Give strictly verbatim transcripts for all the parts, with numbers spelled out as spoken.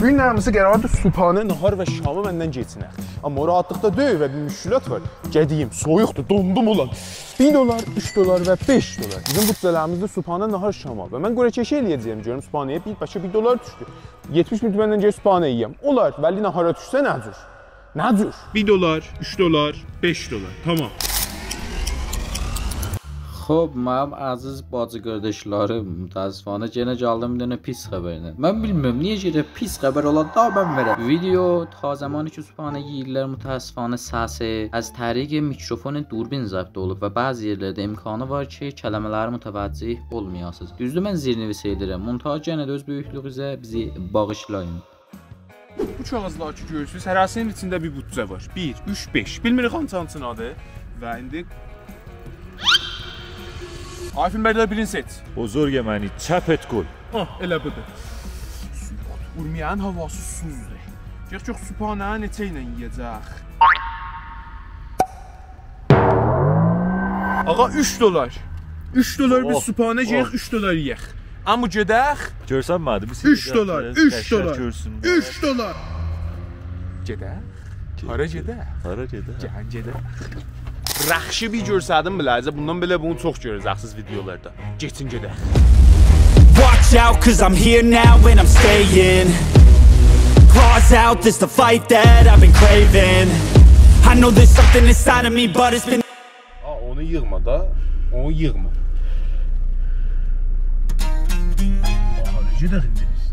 بو گون نمنه‌سی قراردیر، صبحانه، ناهار و شامی مندن گئچینک. آمما او راحاتلیقدا دئییل و بیر مشکلات وار. گئدیم، سویوقدور، دوندوم اولان. بیر دلار، اوچ دلار و بئش دلار. بیزیم بودجه‌لریمیزده صبحانه، ناهار، شاما. و من قرعه‌کشی ائله‌یه‌جه‌یم، گؤروم صبحانه‌یه بیر، بلکه بیر دلار دوشدو. یئتمیش مین تومنله گئدیب صبحانه یئیم. اولار، ولی ناهارا دوشسه نه جور؟ نه جور؟ بیر دلار، اوچ دلار، بئش دلار. تامام. خوب، منیم عزیز باجی قارداشلاریم، متأسفانه یئنه گلدیم بیر دنه پیس خبرله. من بیلمیرم، نییه گرک پیس خبر اولا دا من وئرم. ویدئو تا زمانی کی صبحانه یئییرلر، متأسفانه سسی از طریق میکروفون دوربین ضبط اولوب و بعضی یئرلرده امکانی وار کی کلمه‌لری متوجه اولمایاسینیز. دوزدور، من زیرنویس ائدیرم. منتها یئنه ده اؤز بؤیوکلویونوزه بیزی باغیشلایین. بو کاغیذلار کی گؤرورسونوز، هره‌سینین ایچینده بیر بودجه وار. بیر، اوچ، بئش. بیلمیریک هانسی هانسینادیر. و ایندی آی فیلم‌بردار، بیرینی سئچ. بزرگ منی، چپت گل. آه، ائله بودور. اورمیه‌نین هاواسی سوزدور. گؤرک، گؤرک صبحانه‌نی نئچه ایله یئیه‌جک. آقا، اوچ دلار. اوچ دلار بیر اوه، صبحانه اوه. یئیک، اوچ دلار یئیک. عمو، گئدک. گؤرسنمه‌دی، بو اوچ دلار، سیزه اوچ دلار، قشنگ گؤرسون. اوچ دلار. گئدک. هارا گئدک؟ هارا گئدک؟ گل گئدک. رخشی بیر گؤرسدیم بیله‌زه، بوندان بئله بونو چوخ گؤره‌جکسینیز ویدئولاردا. گئچین گئدک. Watch out, 'cause I'm here now and I'm staying. Claws out, this the fight that I've been craving. I know there's something inside of me, but it's been آ، اونو ییغما دا، اونو ییغما. آها، نئجه ده ایندی بیز؟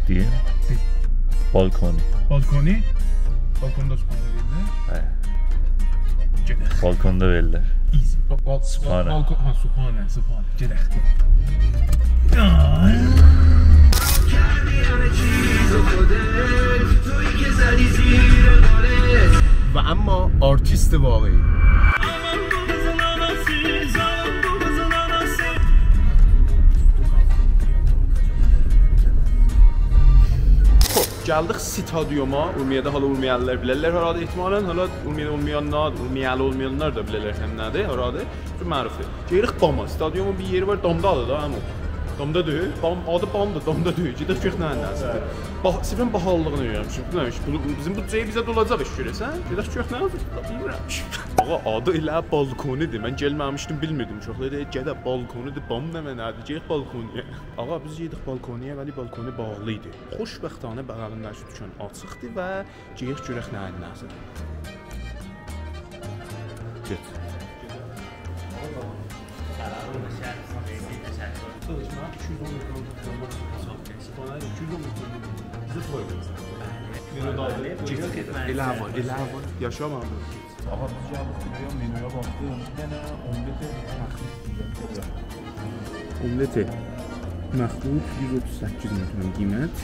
دئییم. دئ. بالکونی. بالکونی؟ بالکوندا صبحانه وئریرلر؟ هه. گئدک. بالکوندا وئریرلر. ایزی. با-، با-، صبحانه. بالکون، ها، صبحانه، صبحانه. گئدک. و اما آرتیست واقعی. خوب، گلدیک استادیوما. اورمیه‌ده حالا اورمیه‌لی‌لر بیلرلر هارادا احتمالاً. حالا اورمیه‌ده اولمایانلار، اورمیه‌لی اولمایانلار دا بیلرلر هم نه‌دیر، هارادا. چوخ معروفدور. گئدیریک باما. استادیومون بیر یئری وار، دامدادیر دا، عمو. دامدا دئییل. بام، آدی بامدیر، دامدا دئییل. گئدک گؤرک نه‌یین نه‌سیدیر. باها، صرفاً باهالیلیغینی اؤیرنمیشم. بیلمیرم، هئچ بو، بیزیم بودجه‌یه بیزه دولاجاق ایش گؤره‌سن. گئدک گؤرک نه یازیب، بیلمیرم. آقا، آدی ائله بالکونی‌دیر. من گلمه‌میشدیم، بیلمیردیم. اوشاقلار دئییر، گده بالکونی‌دیر، بام نمنه‌دیر؟ گئدک بالکونی‌یه. آقا، بیز گئدیریک بالکونی‌یه، ولی بالکونی باغلی ایدی. خوشبختانه بغلینده‌کی دوکان آچیقدیر و گئدک گؤرک نه‌یین نه‌سیدیر. گئت. ائله وار، ائله وار. یاشا، منیم. آقا، بیز گلدیک بورایا، منویا باخدیم. بیر دنه املت مخلوط ایسته‌ییرم. املت مخلوط یوز اوتوز سککیز مین تومن قیمت.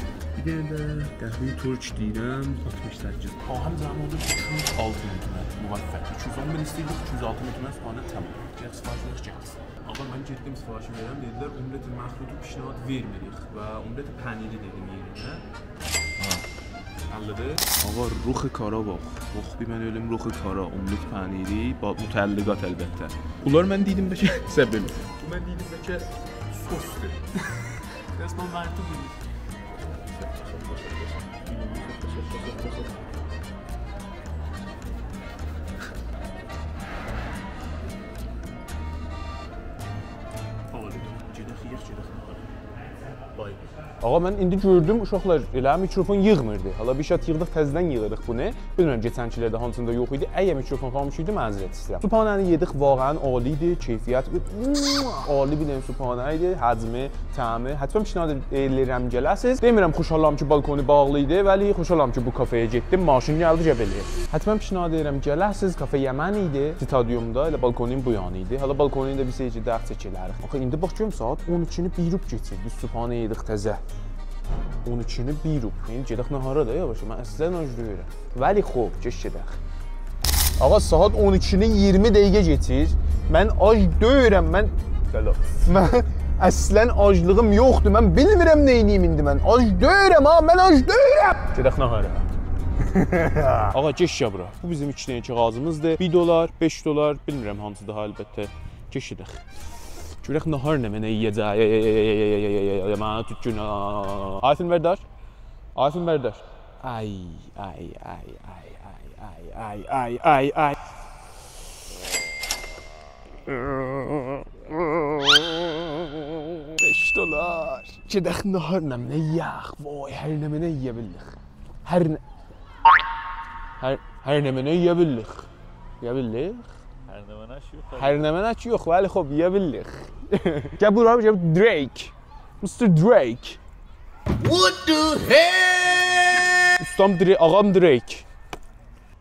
بیر دنه ده قهوه‌ی ترک دئییرم، آلتمیش سککیز. باهم جمعی اولدو ایکی یوز آلتی مین تومن، موفق. ایکی یوز اون مین ایسته‌ییردیک، ایکی یوز آلتی مین تومن، سونرا تمام. گل سفارش وئرک، گلسین. آقا، من گئتدیم سفارشی وئرم، دئدیلر املت مخلوطو پیشنهاد وئرمیریک و املت پنیری دئدیم یئرینه. ها. حلدیر. آقا، رخ کارا باخ. باخ، بیر من اؤلوم رخ کارا، املت پنیری، با-، متعلقات البته. بونلار من دئدیم بلکه، سن بیل. بو من دئدیم بلکه سسدور. بیر آز دا مرتوب ایدی. آقا، گئدک، گئدک، گئدک. بای. آقا، من ایندی گؤردوم، اوشاقلار، ائله میکروفون ییغمیردی. حالا بیر شات ییغدیق، تزه‌دن ییغیریق بونو. بیلمیرم، کئچنکی‌لرده هانسیندا یوخ ایدی. اگر میکروفون خاموش ایدی، معذرت ایسته‌ییرم. صبحانه‌نی یئدیک، واقعاً عالی ایدی، کیفیت، عالی بیر دنه صبحانه ایدی، حجمی، طعمی. حتماً پیشنهاد ائله‌ییرم گله‌سیز. دئمیرم خوشحالام کی بالکونی باغلی ایدی، ولی خوشحالام کی بو کافه‌یه گئتدیم، ماشین گلدی، گل ائله‌یک. حتماً پیشنهاد ائدیرم گله‌سیز، کافه یمن ایدی، استادیومدا، ائله بالکونون بو یانی ایدی. حالا بالکونون دا بیر شئی کی، درد چکیلریک. آخی ایندی باخ گؤروم، ساعات اون ایکینی بیر ربع کئچیر. بیز صبحانه یئدیک تزه. اون ایکینی بیر ربع. ایندی گئدک ناهارا دا یاواشا. من اصلاً آج دئییلم. ولی خوب، گئچ گئدک. آقا، ساعات اون ایکینی اییرمی دقیقه کئچیر. من آج دئییلم، من، سلام. من اصلاً آجلیغیم یوخدور. من بیلمیرم نئینییم ایندی من. آج دئییلم ها، من آج دئییلم. گئدک ناهارا. آقا، گئچ یا بورا. بو بیزیم ایکی دنه کاغاذیمیزدیر. بیر دلار، بئش دلار، بیلمیرم هانسی داها البته. گئچ گئدک. گؤرک ناهار نمنه یئیه‌جک. منه توتون، آ. آی فیلم‌بردار. آیفون بردار. آی، آی، آی. بئش دلار. گئدک ناهار نمنه یئیک. وای، هر نمنه یئیه بیلیریک. هر نه-، هر، هر نمنه یئیه بیلیریک. یئیه بیلیریک. هر نمنه کی یوخ. هر نمنه کی یوخ، ولی خوب، یئیه بیلیریک. گل بورا، گل Drake. Mister Drake. What the hell؟ اوستام Dra-، آغام Drake.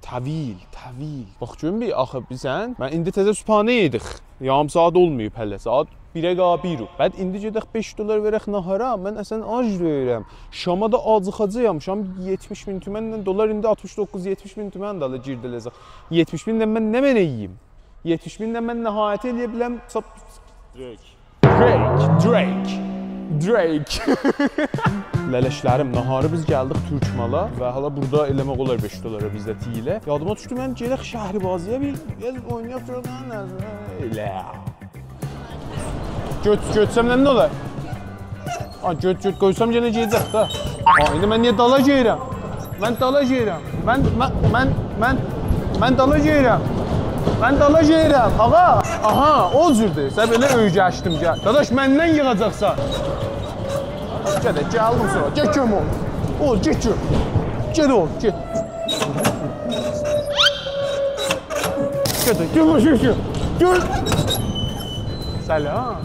طویل، طویل. باخ گؤروم بیر، آخی بیزن، من ایندی تزه صبحانه یئدیک. یاریم ساعات اولماییب هله، ساعات بیره قالی بیر. بعد ایندی گئدک بئش دلار وئرک ناهارا، من اصلاً آج دئییرم. شاما دا آجیخاجاغام، شام یئتمیش مین تومنله، دلار ایندی آلتمیش دوققوز، یئتمیش مین تومن ده آلا گیردیله‌جک. یئتمیش مینله من نمنه یئییم؟ یئتمیش مینله من نهایتی ائلیه بیلم، ساپ-، Drake. Drake، Drake، Drake. لله‌شلریم، ناهاری بیز گلدیک تورک مالا و حالا بوردا ائله‌مک اولار بئش دلارا بیزده تیله. یادیما دوشدو، من گئدک شهربازی‌یا بیر، بیر اوینایاق، گؤرک نه، نه، ائله. گؤت-، گؤتسم نه اولار؟ آ، گؤت-، گؤت قویسام یئنه گئده‌جک ده. آ، ایندی من نییه دالا گئدیرم؟ من دالا گئدیرم. من، من، من، من، من دالا گئدیرم. من دالا گئدیرم. آغا، آها، او جوردور. سن بئله اؤیرشدیم، گل. داداش، مندن ییغاجاقسان. گل، گلدیم سونرا. گل، کؤمک اول. اول، گل، گل. گل، اول، گل. گل، گل، گل، گل، گل. گل. سلام.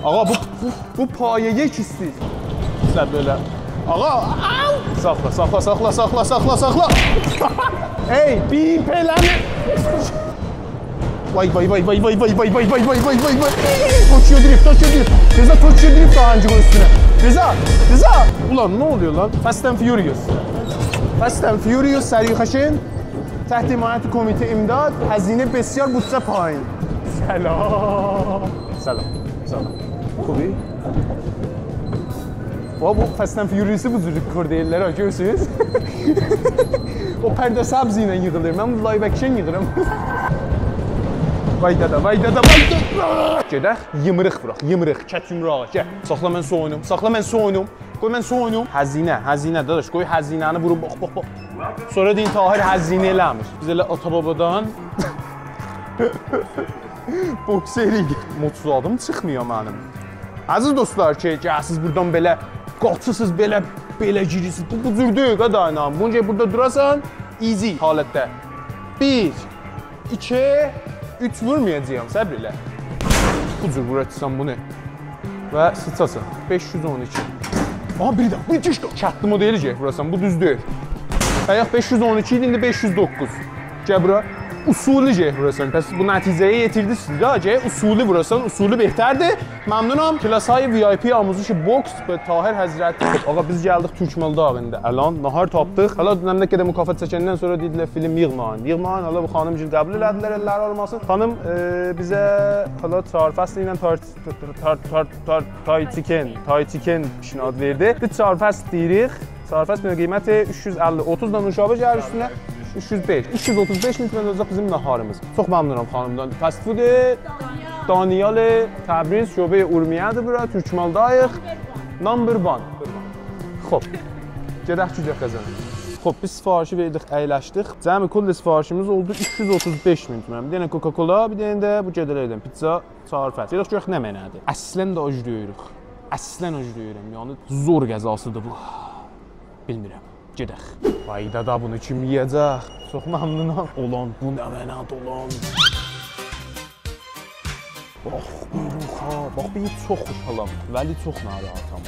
آغا، بو، بو، بو پایه یک ایسته‌ییر. سن بئله. آغا، آو! ساخلا، ساخلا، ساخلا. ای، بیپ ائله‌مه. وای، وای، وای. توکیو دریفت، توکیو دریفت. رضا، توکیو دریفت آهنگی قوی اوستونه. رضا، رضا. اولان، نه اولور لان؟ Fast and Furious. Fast and Furious، سریع خشن. تحت حمایت کمیته امداد، هزینه بسیار، بودجه پایین. سلام. سلام. سلام. خوبی؟ بابا، بو Fast and Furious-ی بو جور رکورد ائله‌ییرلر ها، گؤرورسونوز؟ او پرده سبز ایله ییغیلیر. من بونو live action ییغیرام. وای دده، وای دده، وای دده. گئدک، یومروق ووراق، یومروق، کت یومروغو، گل. ساخلا، من سویونوم، ساخلا، من سویونوم. قوی من سویونوم. هزینه، هزینه، داداش، قوی هزینه‌نی ووروم، باخ، باخ، باخ. سونرا دئیین، طاهر هزینه ائله‌میر. بیز ائله آتا بابادان بوکسریک. موتوزادیم چیخمیر منیم. عزیز دوستلار کی، گلسیز بوردان بئله قاچیسیز، بئله، بئله گیریرسیز. بو، بو جور دئییل، قاداینان. بونو کی، بوردا دوراسان، easy حالتده. بیر، ایکی، اوچ وورمایاجاغام، صبر ائله. بو جور ووراجاقسان بونو. و سیچاسان. بئش یوز اون ایکی. آها، بیر ده، بیر کیشتو. کتلی مدلی گرک ووراسان، بو دوز دئییل. بایاق بئش یوز اون ایکی ایدی، ایندی بئش یوز دوققوز. گل بورا. اصولی گرک ووراسان. پس بو نتیجه‌یه یئتیردی سیزی ده، گرک اصولی ووراسان، اصولی بهتردیر. ممنونام. کلاس‌های وی آی پی آموزش بوکس به طاهر حضرتی. آغا، بیز گلدیک تورک مال داغیندا. الان ناهار تاپدیق. حالا دونن نه قدر مکافات چکندن سونرا دئدیلر فیلم ییغمایین. ییغمایین، حالا بو خانیم‌گیل قبول ائله‌دیلر، اللری آغریماسین. خانیم، ائ، بیزه حالا چهار فصل ایله تار-، تار-، تار-، تار-، تار-، تای چیکن، تای چیکن پیشنهاد وئردی. بیز چهار فصل دئییریک. چهار فصل قیمتی اوچ یوز اللی، اوتوز دا نوشابه گلیر اوستونه. اوچ یوز بئش، اوچ یوز اوتوز بئش مین تومن اولاجاق بیزیم ناهاریمیز. چوخ ممنونام خانیمدان. فست فود دانیال تبریز، شعبه‌ی اورمیه‌دیر بورا، تورک مالداییق. Number one. خوب. گئدک گوجک قازاناق. خوب، بیز سفارشی وئردیک، اَیلشدیک. جمع کل سفارشیمیز اولدو اوچ یوز اوتوز بئش مین تومن. بیر دنه کوکاکولا، بیر دنه ده بو گئده‌لردن پیتزا، چهار فصل. گئدک گؤرک نمنه‌دیر. اصلاً ده آج دئییریک. اصلاً آج دئییرم، یعنی زور غذاسیدیر بو. بیلمیرم. گئدک. وای دادا، بونو کیم یئیه‌جک؟ چوخ ممنونام. اولان، بو نمنه‌دیر اولان؟ باخ، بو یوخا، باخ، بیر چوخ خوشحالام، ولی چوخ ناراحتام.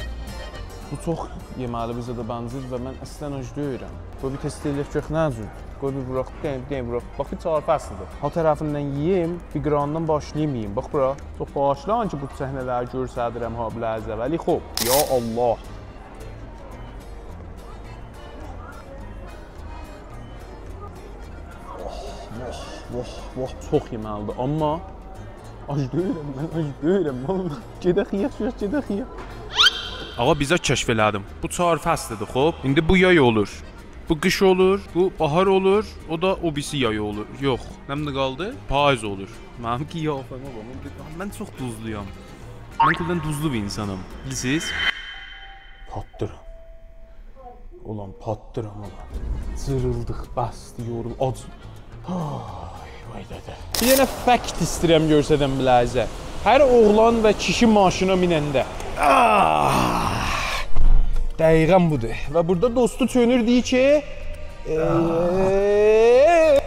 بو چوخ یئمه‌لی بیر زادا بنزیر و من اصلاً آج دئییرم. قوی بیر تست ائله‌یک گؤرک نه جور. قوی بیر ووراق، بیر دنه، بیر دنه ووراق. باخ، بیر چهار فصلدیر. ها طرفیندن یئییم، بیر قیراندان باشلاییم یئییم. باخ بورا. چوخ باغیشلایین کی، بو صحنه‌لری گؤرسدیرم ها، بیله‌زه. ولی خوب، یا الله. واه، واه، واه، واه، چوخ یئمه‌لیدیر، آمما آج دئییرم، من آج دئییرم، والله. گئدک یئیک، گئدک، گئدک یئیک. آغا، بیر زاد کشف ائله‌دیم. بو چهار فصلدیر، خوب. ایندی بو یای اولور. بو قیش اولور، بو باهار اولور، او دا او بیریسی یای اولور. یوخ، نمنه قالدی؟ پاییز اولور. منیمکی یوخ، آمما بو، من چوخ دوزلویام. من کلاً دوزلو بیر اینسانام، بیلیرسینیز؟ پاتلیرام. اولان، پاتدیرام اولان. جیریلدیق، بسدی، یورول، آج. آی، وای دده. بیر دنه فکت ایسته‌ییرم گؤسترم بیله‌زه. هر اوغلان و کیشی ماشینا میننده. آه! دقیقاً بودور. و بورادا دوستو چؤنور دئییر کی، ائ،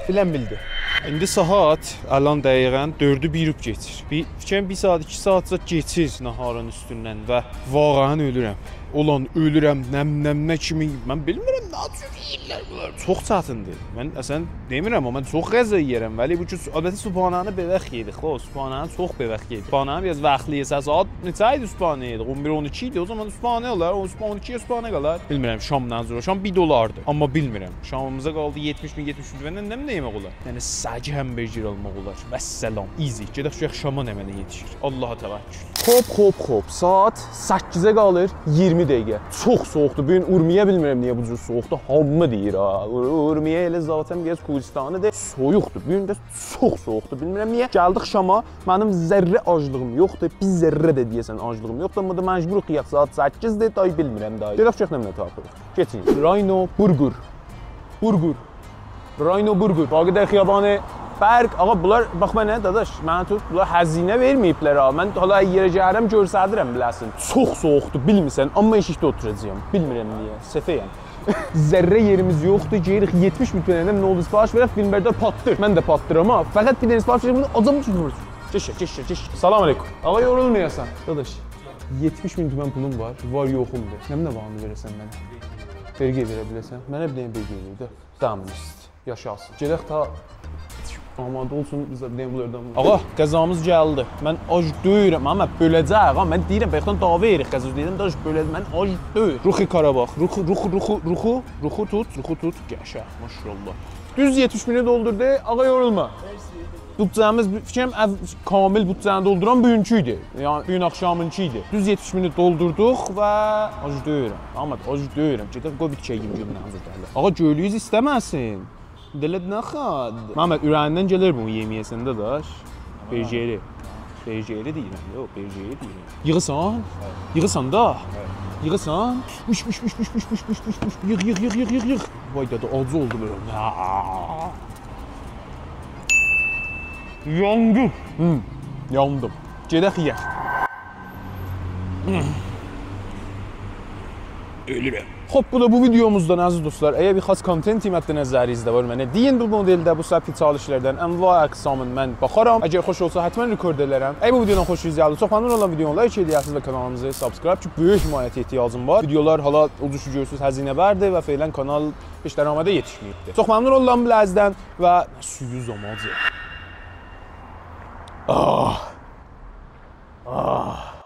بیلن بیلدی. ایندی ساعات الان دقیقاً دؤردو بیر ربع کئچیر. بیر، فیکریم بیر ساعات، ایکی ساعاتجا کئچیر ناهارین اوستوندن و واقعاً اؤلورم. اولان اؤلورم، نم نم نه کیمی، من بیلمیرم نه جور یئییرلر بونلار. چوخ چتیندیر. من اصلاً دئمیرم، آمما من چوخ غذا یئیرم، ولی بو کی، البته صبحانه‌نی بئوخ یئدیک، خب، صبحانه‌نی چوخ بئوخ یئدیک. صبحانه‌نی بیر آز وقتلی یئسن، ساعات نئچه ایدی صبحانه یئدیک؟ اون بیر، اون ایکی ایدی، او زامان صبحانه اولار، او صبح اون ایکی صبحانه قالار. بیلمیرم، شامدان سونرا، شام بیر دلار. آمما بیلمیرم، شاممیزا قالدی یئتمیش مین، یئتمیش مین تومندن نه، نه یئمک اولار؟ یعنی سگ همبرگر آلماق اولار. والسلام، easy. گئدک گؤرک شاما نمنه یئتیشیر. آللاها توکل. خوب، خوب، خوب. ساعات سککیزه قالیر اییرمی دقیقه. چوخ سویوقدور. بو گون اورمیه بیلمیرم نییه بو جور سویوقدور. هامی دئییر ها. اور-، اورمیه ائله ذاتاً بیر آز کوهستانی‌دیر. سویوقدور. بو گون ده چوخ سویوقدور. بیلمیرم نییه. گلدیک شاما. منیم ذره آجلیغیم یوخدور. بیر ذره ده دئیه‌سن آجلیغیم یوخدور. آمما دا مجبوروق یئیک. ساعات سککیزدیر. دای بیلمیرم دای. گئدک گؤرک نمنه تاپیریق. کئچین. راینو بورگر. بورگر. راینو بورگر. باقی ده خیابان برق. آقا، بونلار، باخ منه، داداش، منه توت، بونلار هزینه وئرمه‌ییبلر ها. من حالا یئره گلرم، گؤستررم بیله‌سین. چوخ سویوقدور، بیلمیرسن، آمما ائشیکده اوتوراجاغام. بیلمیرم نییه، سفه‌یم. ذره یئریمیز یوخدور، گئدیریک یئتمیش مین تومنه، نه اولدو، سفارش وئرک، فیلم‌بردار پاتلیر. من ده پاتلیرام ها. فقط بیر دنه سفارش وئرک، بونو آجام. کئچ، کئچ، کئچ، کئچ. سلام علیکم. آقا، یورولمایاسان. داداش، یئتمیش مین تومن پولوم وار، وار یوخومدور. نمنه وار اونو وئره‌سن منه؟ برگر وئره بیله‌سن؟ منه بیر دنه برگر وئر ده. دامینیست. یاشاسین. گئدک تا آماده اولسون، بیز ده بیر دنه بونلاردان. آقا، غذامیز گلدی. من آج دئییرم، آمما بؤله‌جک، آقا. من دئییرم، بایاقدان دعوا ائدیریک غذا اوزره. دئییرم، داداش، بؤله‌جک، من آج دئییل. روخی قاراباغ، روخو، روخو، روخو، روخو، روخو توت، روخو توت. قشنگ، ماشاءالله. دوز یئتمیش مینی دولدوردو، آقا، یورولما. بودجه‌میز، فیکریم، او کامل بودجه‌نی دولدوران بوگونکو ایدی. یعنی، بوگون آخشامینکی ایدی. دوز یئتمیش مینی دولدوردوق و آج دئییرم. احمد، آج دئییرم. گئدک، قوی بیر ایکی گوم گوم نهار دهله. آقا، گؤیلویوز ایسته‌مه‌سین. دلت نخواد. محمد، اوره‌ییندن گلیر بونو یئمه‌یه‌سن، داداش. برگری. برگری دئییرم، یوخ، برگری دئییرم. ییغیسان؟ ییغیسان دا. ییغیسان؟ اوش، اوش، اوش. ییغ، ییغ، ییغ، ییغ، ییغ، ییغ. وای دده، آجی اولدو بئله. آآ. یاندیم. هوم، یاندیم. گئدک یئیک. هوم. اؤلورم. خوب، بو دا بو ویدئوموزدان، عزیز دوستلار. اگر بیر خاص کانتنت مد نظرینیزده وار، منه دئیین، بو مدلده، بو سبک چالشلردن انواع اقسامین من باخارام. اگر خوش اولسا، حتماً رکورد ائلرم. اگر بو ویدئودان خوشونوز گلدی، چوخ ممنون اوللام ویدئونو لایک ائله‌یه‌سینیز و کانالیمیزی سابسکرایب، چونکی بؤیوک حمایته احتیاجیم وار. ویدئولار حالا اوجوز کی گؤرورسونوز، هزینه‌وردیر و فعلاً کانال هئچ درآمده یئتیشمه‌ییبدیر. چوخ ممنون اوللام بیله‌زدن و سویو زاماجی. آه. آه.